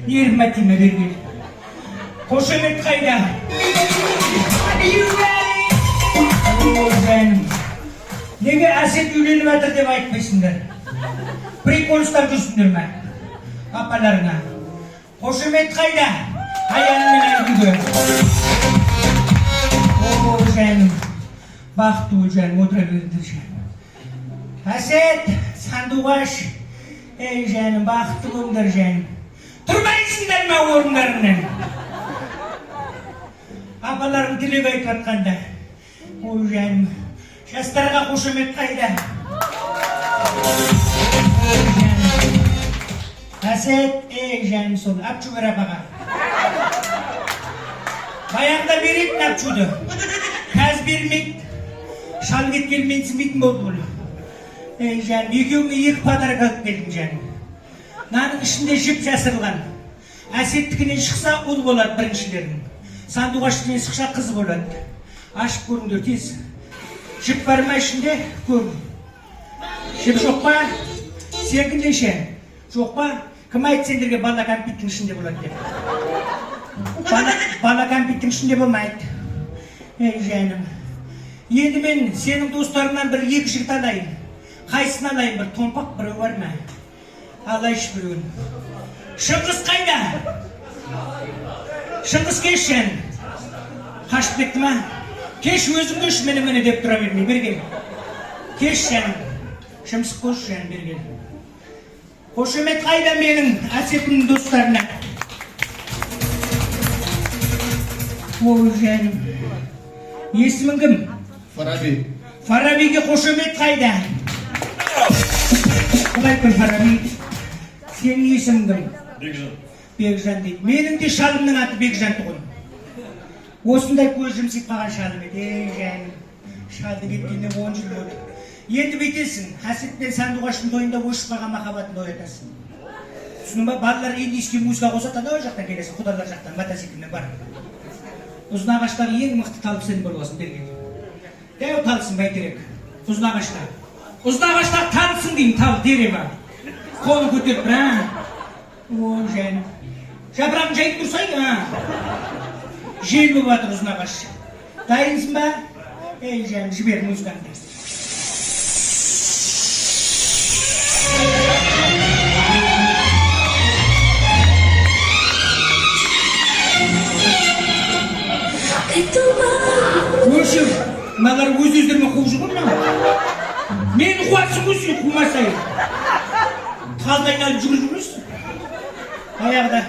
Нервіме тиме, бері кел. Қошемет қайда? Are you ready? О, жаным. Неге Әсет үйленіп жатыр деп айтпайсыңдар? Прикол ұстап жүрсіңдер ме? Апаларыңа. Қошемет қайда? Аян мен Айгүлге. О, жаным. Бақытты бол, жаным, отыра беріңдер, жаным. Әсет, Сандуғаш, ей, жаным, бақытты болыңдар, жаным. Тұрмайсыңдар ма орындарыңнан? Апаларың тілек айтып жатқанда. Ой, жаным. Жастарға қошемет қайда? Ой, жаным. Әсет, ей, жаным, сол, апчу бер апаға. Баяғыда беретін апчуды. Қазір бермейді. Шал кеткелі менсінбейтін болды бұл. Ей, жаным, екеуіңе екі подарок алып келдім, жаным. Мынаның ішінде жіп жасырылған. Әсеттікінен шықса, ұл болады біріншілердің. Сандуғаштікінен шықса, қыз болады. Ашып көріңдер тез. Жіп бар ма ішінде? Көр. Жіп жоқ па? Сенікінде ше? Жоқ па? Кім айтты сендерге бала кәмпиттің ішінде болады деп? Бала, бала кәмпиттің ішінде болмайды. Ей, жаным. Енді мен сенің достарыңнан бір екі жігіт алайын. Қайсысын алайын? Бір томпақ біреу бар ма? Алайыншы біреуін. Шыңғыс қайда? Шыңғыс, кеш, жаным. Қашып кетті ма? Кеш, өзің кеш, міне, міне деп тұра бермей. Бері кел. Кеш, жаным. Шымсық қош, жаным, бері кел. Қошемет қайда менің Әсетімнің достарына? Ой, жаным. Есімің кім? Фараби. Фарабиге қошемет қайда? Құдай көр, Фараби. Сенің есімің кім? Бекжан. Бекжан дейді. Менің де шалымның аты Бекжан тұғын. Осындай көз жымсиып қалған шалым еді. Ей, жаным. Шалды кеткеніне 10 жыл болды. Енді бүйтесің, Әсет пен Сандуғаштың тойында өшіп қалған махаббатыңды оятасың. Түсіндің ба? Балалар индийский музыка қосады, анау жақтан келесің, құдалар жақтан, мотоциклмен бар. Ұзынағаштағы ең мықты тал сен боласың, бері кел. Дәу талсың, бәйтерек. Ұзынағашта. Ұзынағашта талсың деймін, тал, дерево. Қолын көтеріп бір, а. О, жаным. Жапырағын жайып тұрсай, а. Жел болып жатыр ұзынағаш. Дайынсың ба? Ей, жаным, жібер музыкаңды. Өшір. Мыналар өз өздерімен қуып жүр ғой мынау. Мені қуасың ғой сен, қумасай. Талды айналып жүгіріп жүрмейсің. Баяғыда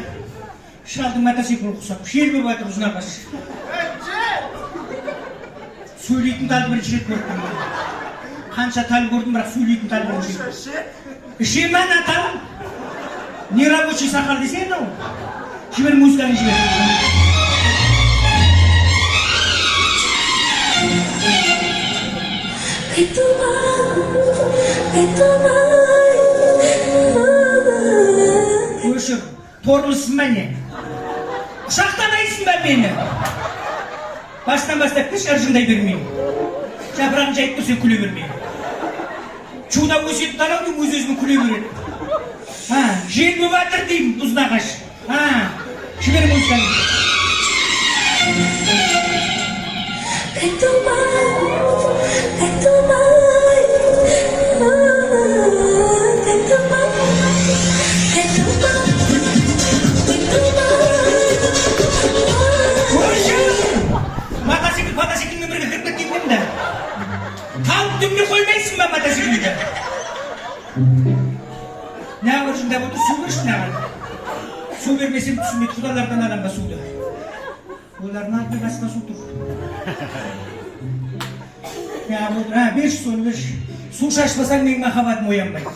шалдың мотоциклі ұқсап, жел болып жатыр ұзынағаш. Сөйлейтін талды бірінші рет көріп тұрмын. Қанша тал көрдім, бірақ сөйлейтін тал бірінші рет. Іше ме ана тал? Не рабочий сақал десе анау. Жібер музыканы, жібер. Өшір. Торлысың ба, не? Құшақтамайсың ба мені? Басынан бастап кірші, ыржыңдай бермей. Жапырағын жайып тұр, сен күле бермей. Чуда өсетін танау деймін, өз өзімен күле береді. А, жел болып жатыр деймін, ұзынағаш. А, жібер музыканы. Өшір! Мотоцикл, мотоциклмен бірге кіріп кеткен едім да. Талып дүмге қоймайсың ба мотоциклді? Неғып ыржыңдап отыр? Су берші мынаған. Су бермесем түсінбейді, құдалардан алам ба суды? Олардың алдында басқа су тұр. Неғып отыр? А, берші соны, берші. Су шашпасаң, менің махаббатым оянбайды.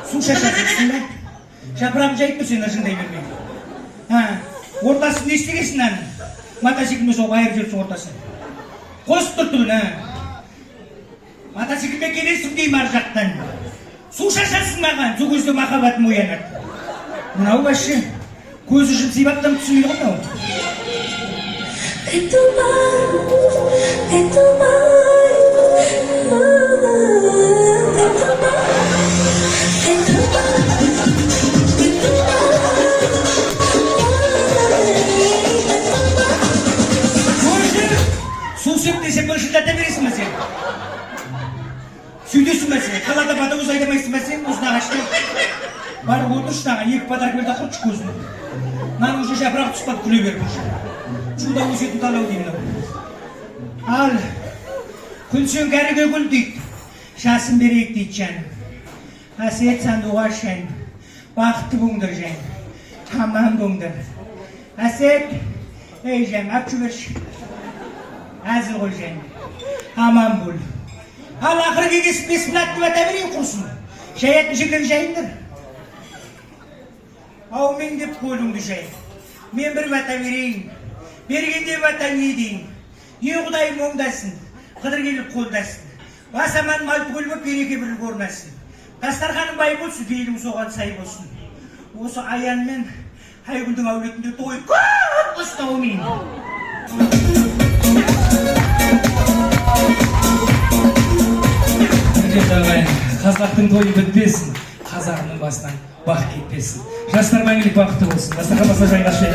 Су шашасың, түсіндің ба? Жапырағын жайып тұр, сен ыржыңдай бермей. А, ортасын не істегенсің мынаның? Мотоциклмен соғып айырып жіберіпсің ортасын. Қосып тұр түбін, а. Мотоциклмен келесің деймін ар жақтан. Су шашасың маған, сол кезде махаббатым оянады. Мынау вообще көзі жымсиып аттан түсінбейді ғой мынау. Шыршылдата бересің ба сен? Сөйтесің ба сен? Қалада мотовоз айдамайсың ба сен, Ұзынағашта? Барып отыршы, маған екі подарка бер де, құртшы көзін. Мынаның уже жапырағы түспады, күле беріп уже. Шуда өсетін тал ау деймін мынау. Ал, күлсең, кәріге күл дейді. Жасын берейік дейді, жаным. Әсет, Сандуғаш, жаным. Бақытты болыңдар, жаным. Аман болыңдар. Әсет, ей, жаным, алып жіберші. Әзіл ғой, жаным. Аман бол. Ал ақыры келгесін бесплатно деп айта берейін, құрсын. Жаятын жерлер жайыңдар. Аумин деп қолыңды жай. Мен бір бата берейін. Бергенде бата не дейін? Е, Құдайым, оңдасын. Қыдыр келіп қолдасын. Бас аман, мал түгел болып, береке бірлік орнасын. Дастарханың бай болсын, пейілің соған сай болсын. Осы Аян мен Айгүлдің әулетінде той көп болсын, аумин. Құрметті ағайын, қазақтың тойы бітпесін, қазағының басынан бақ кетпесін. Жастар мәңгілік бақытты болсын. Дастархан басына жайғасып.